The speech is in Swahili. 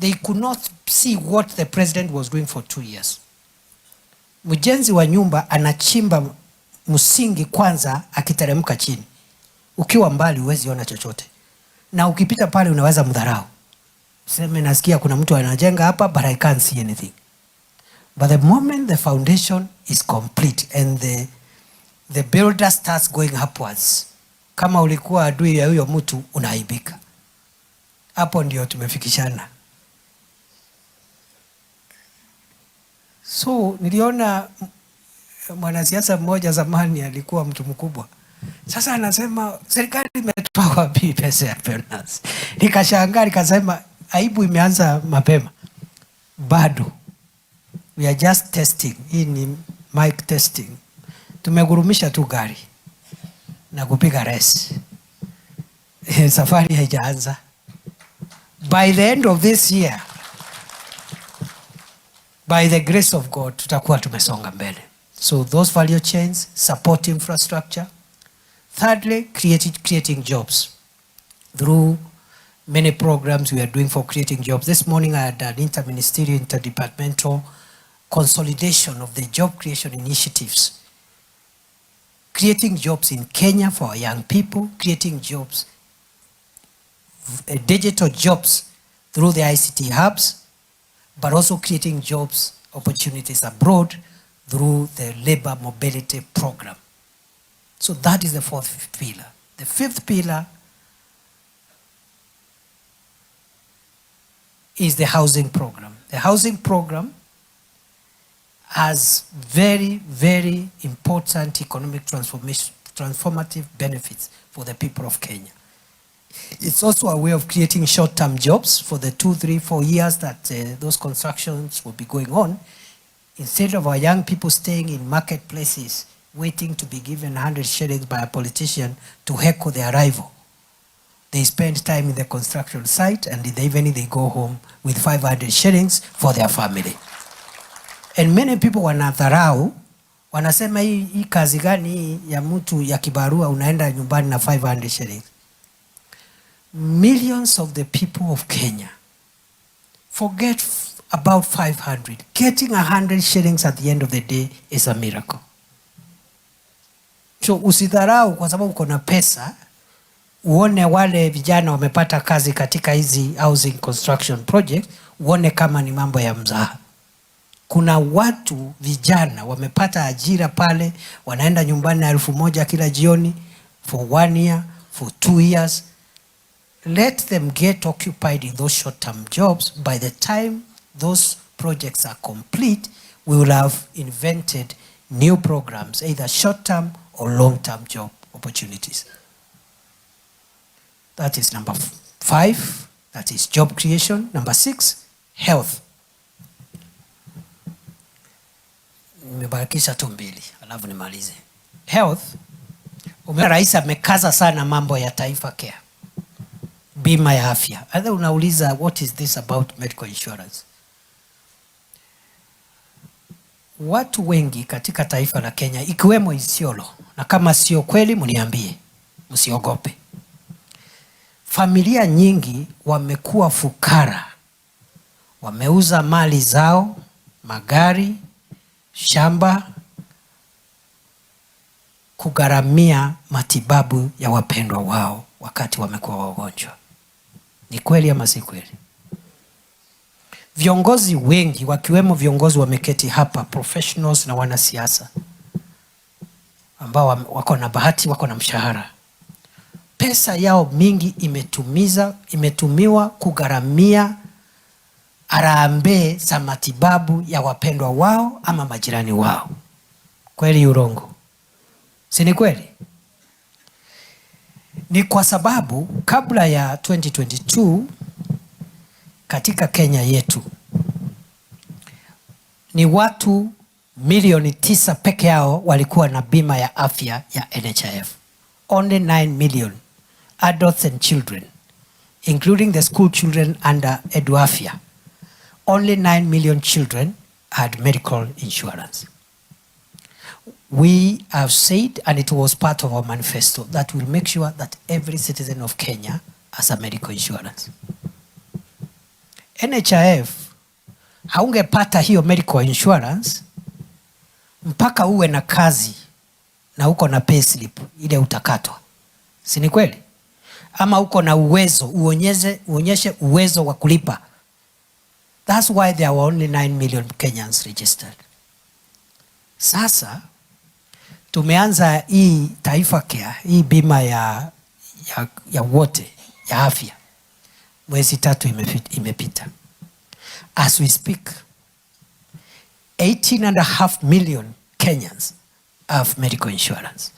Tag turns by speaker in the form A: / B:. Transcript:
A: They could not see what the president was doing for 2 years. Mjenzi wa nyumba anachimba msingi kwanza, akiteremka chini. Ukiwa mbali huwezi ona chochote, na ukipita pale unaweza mdharau, seme nasikia kuna mtu anajenga hapa, but I can't see anything. But the moment the foundation is complete and the builder starts going upwards, kama ulikuwa adui ya huyo mtu, unaaibika. Hapo ndio tumefikishana. So niliona mwanasiasa mmoja zamani alikuwa mtu mkubwa. Sasa anasema, "Serikali imetoa wapi pesa ya bonus?" Nikashangaa, nikasema aibu imeanza mapema. Bado we are just testing. Hii ni mic testing. Tumegurumisha tu gari na kupiga race. Safari haijaanza. By the end of this year, by the grace of God, tutakuwa tumesonga mbele. So those value chains support infrastructure. Thirdly, creating jobs through many programs we are doing for creating jobs. This morning I had an interministerial, interdepartmental consolidation of the job creation initiatives. Creating jobs in Kenya for our young people, creating jobs, digital jobs through the ICT hubs, but also creating jobs opportunities abroad through the labor mobility program. So that is the fourth pillar. The fifth pillar is the housing program. The housing program has very, very important economic transformation, transformative benefits for the people of Kenya. It's also a way of creating short-term jobs for the 2, 3, 4 years that those constructions will be going on. Instead of our young people staying in marketplaces waiting to be given 100 shillings by a politician to heckle their arrival, they spend time in the construction site, and in the evening they go home with 500 shillings for their family. And many people wanadharau, wanasema, "Hii kazi gani hii ya mtu ya kibarua unaenda nyumbani na 500 shillings?" Millions of the people of Kenya forget about 500. Getting 100 shillings at the end of the day is a miracle. So usidharau kwa sababu uko na pesa, uone wale vijana wamepata kazi katika hizi housing construction project, uone kama ni mambo ya mzaha. Kuna watu vijana wamepata ajira pale, wanaenda nyumbani na 1,000 kila jioni for one year, for 2 years. Let them get occupied in those short-term jobs. By the time those projects are complete, we will have invented new programs, either short-term or long-term job opportunities. That is number five. That is job creation. Number six, health. Nimebakisha tu mbili, alafu nimalize. Health, umeona rais amekaza sana mambo ya Taifa Care, bima ya afya. Hata unauliza, "What is this about medical insurance?" Watu wengi katika taifa la Kenya, ikiwemo Isiolo, na kama sio kweli mniambie, msiogope. Familia nyingi wamekuwa fukara, wameuza mali zao, magari, shamba, kugharamia matibabu ya wapendwa wao wakati wamekuwa wagonjwa. Ni kweli ama si kweli? Viongozi wengi, wakiwemo viongozi wameketi hapa, professionals na wanasiasa ambao wako na bahati, wako na mshahara, pesa yao mingi imetumiwa kugharamia harambee za matibabu ya wapendwa wao ama majirani wao. Kweli urongo? Si ni kweli? Ni kwa sababu kabla ya 2022, katika Kenya yetu ni watu milioni 9 peke yao walikuwa na bima ya afya ya NHIF. Only 9 million adults and children, including the school children under EduAfya. Only 9 million children had medical insurance. We have said, and it was part of our manifesto, that we'll make sure that every citizen of Kenya has a medical insurance. NHIF haungepata hiyo medical insurance mpaka uwe na kazi na uko na payslip ile utakatwa, si ni kweli? Ama uko na uwezo uonyeshe uwezo wa kulipa. That's why there were only 9 million Kenyans registered. Sasa tumeanza hii Taifa Care, hii bima ya wote ya afya, mwezi 3 imepita. As we speak, 18.5 million Kenyans have medical insurance.